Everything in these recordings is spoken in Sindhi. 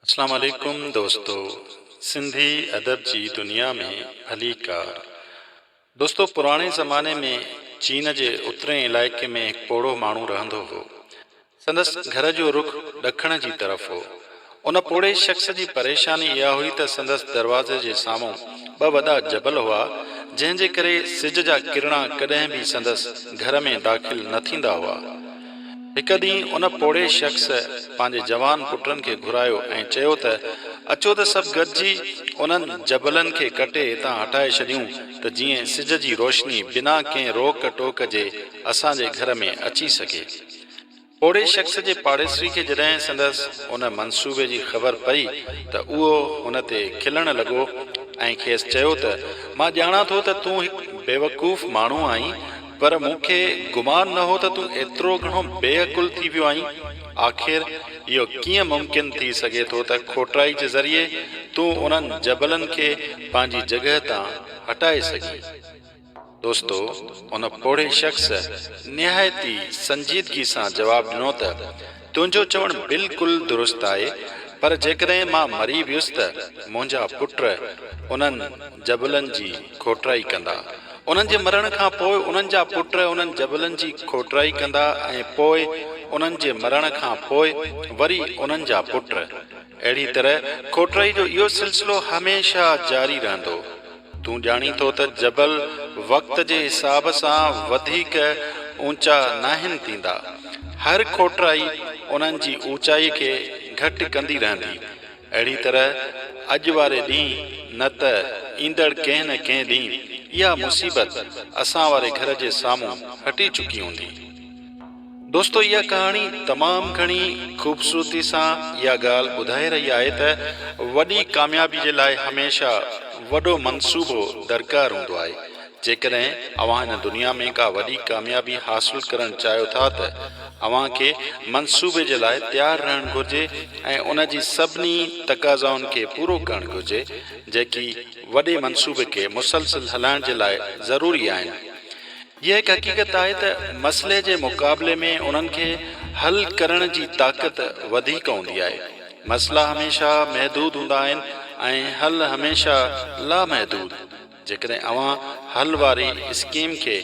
اسلام عليڪم دوستو سنڌي ادب جي دنيا ۾ ڀليڪار دوستو پراڻي زماني ۾ چين جي اترئين علائقي ۾ هڪ پوڙهو ماڻهو رهندو هو سندس گهر جو رخ ڏکڻ جي طرف هو ان پوڙهي شخص جي پريشاني اها هئي ته سندس دروازي جي سامهون ٻه وڏا جبل هئا جنهن جي ڪري سج جا ڪرڻا ڪڏهن به سندس گهر ۾ داخل نه ٿيندا هئا. هڪ ڏينهن ان پوڙهي شخص پنهنجي جوان پٽن کي گهرايو ۽ چيو ته اچو ته سڀ گڏجي انهن جبلن کي ڪٽي هتان هٽائي ڇڏيون ته جيئن سج جي روشني بنا ڪنهن روڪ ٽوڪ جي اسان جي گهر ۾ اچي سگهي. پوڙهي شخص جي پاڙيسري کي جڏهن سندس ان منصوبي جي خبر پئي ته اهو هن تي کلڻ لڳو ۽ کيس چيو ته مان ڄاڻان ٿو ته تون هڪ بيوقوف ماڻهو آهين پر مون کي گمان نه هو ته تون ايترو گهڻو بي عقل ٿي ويو آهين. آخر اهو ڪيئن ممڪن ٿي سگهي ٿو ته کوٽرائي جي ذريعي تون انهن جبلن کي پنهنجي جڳهه تان هٽائي سگهين؟ دوستو! ان پوڙهي شخص نهايت ئي سنجيدگي سان جواب ڏنو ته، تنهنجو چوڻ بلڪل درست آهي، پر جيڪڏهن مان مري ويس ته منهنجا پٽ انهن جبلن جي کوٽرائي ڪندا. انهن جي مرڻ کان پوء انهن جا پٽ انهن جبلن جي کوٽرائي ڪندا ۽ پوء انهن جي مرڻ کان پوء وري انهن جا پٽ. اهڙي طرح کوٽرائي جو اهو سلسلو هميشه جاري رهندو. تون ڄاڻين ٿو ته جبل وقت جي حساب سان وڌيڪ اوچا ناهن ٿيندا. هر کوٽرائي انهن جي اوچائي کي گهٽ ڪندي رهندي. اهڙي طرح اڄ واري ڏينهن نه ته ايندڙ ڪنهن نه ڪنهن ڏينهن اها مصيبت اسان واري گهر جي سامهون هٽي چڪي هوندي. دوستو اها ڪهاڻي تمام گهڻي خوبصورتي سان اها ڳالهه ٻڌائي رهي آهي ته وڏي ڪاميابي جي لاء هميشه وڏو منصوبو درڪار هوندو آهي. جيڪڏهن اوهان هن دنيا ۾ ڪا وڏي ڪاميابي حاصل ڪرڻ چاهيو ٿا ته اوهان کي منصوبي جي لاء تيار رهڻ گهرجي ۽ ان جي سڀني تقاضائن کي پورو ڪرڻ گهرجي جيڪي وڏي منصوبي کي مسلسل هلائڻ جي لاء ضروري آهن. هيء هڪ حقيقت آهي ته مسئلي جي مقابلي ۾ انهن کي حل ڪرڻ جي طاقت وڌيڪ هوندي آهي. مسئلا هميشه محدود هوندا آهن ۽ حل هميشه لامحدود. جيڪڏهن اوهان حل واري اسڪيم کي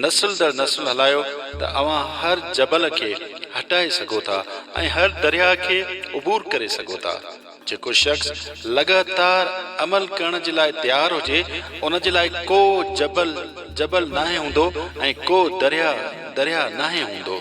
نسل در نسل هلايو ته اوهان هر جبل کي هٽائي سگهو ٿا ۽ هر درياهه کي عبور ڪري سگهو ٿا. جيڪو شخص لڳاتار عمل ڪرڻ جي لاء تيار هجي، ان جي لاء ڪو جبل جبل ناهي هوندو ۽ ڪو درياهه درياهه ناهي هوندو.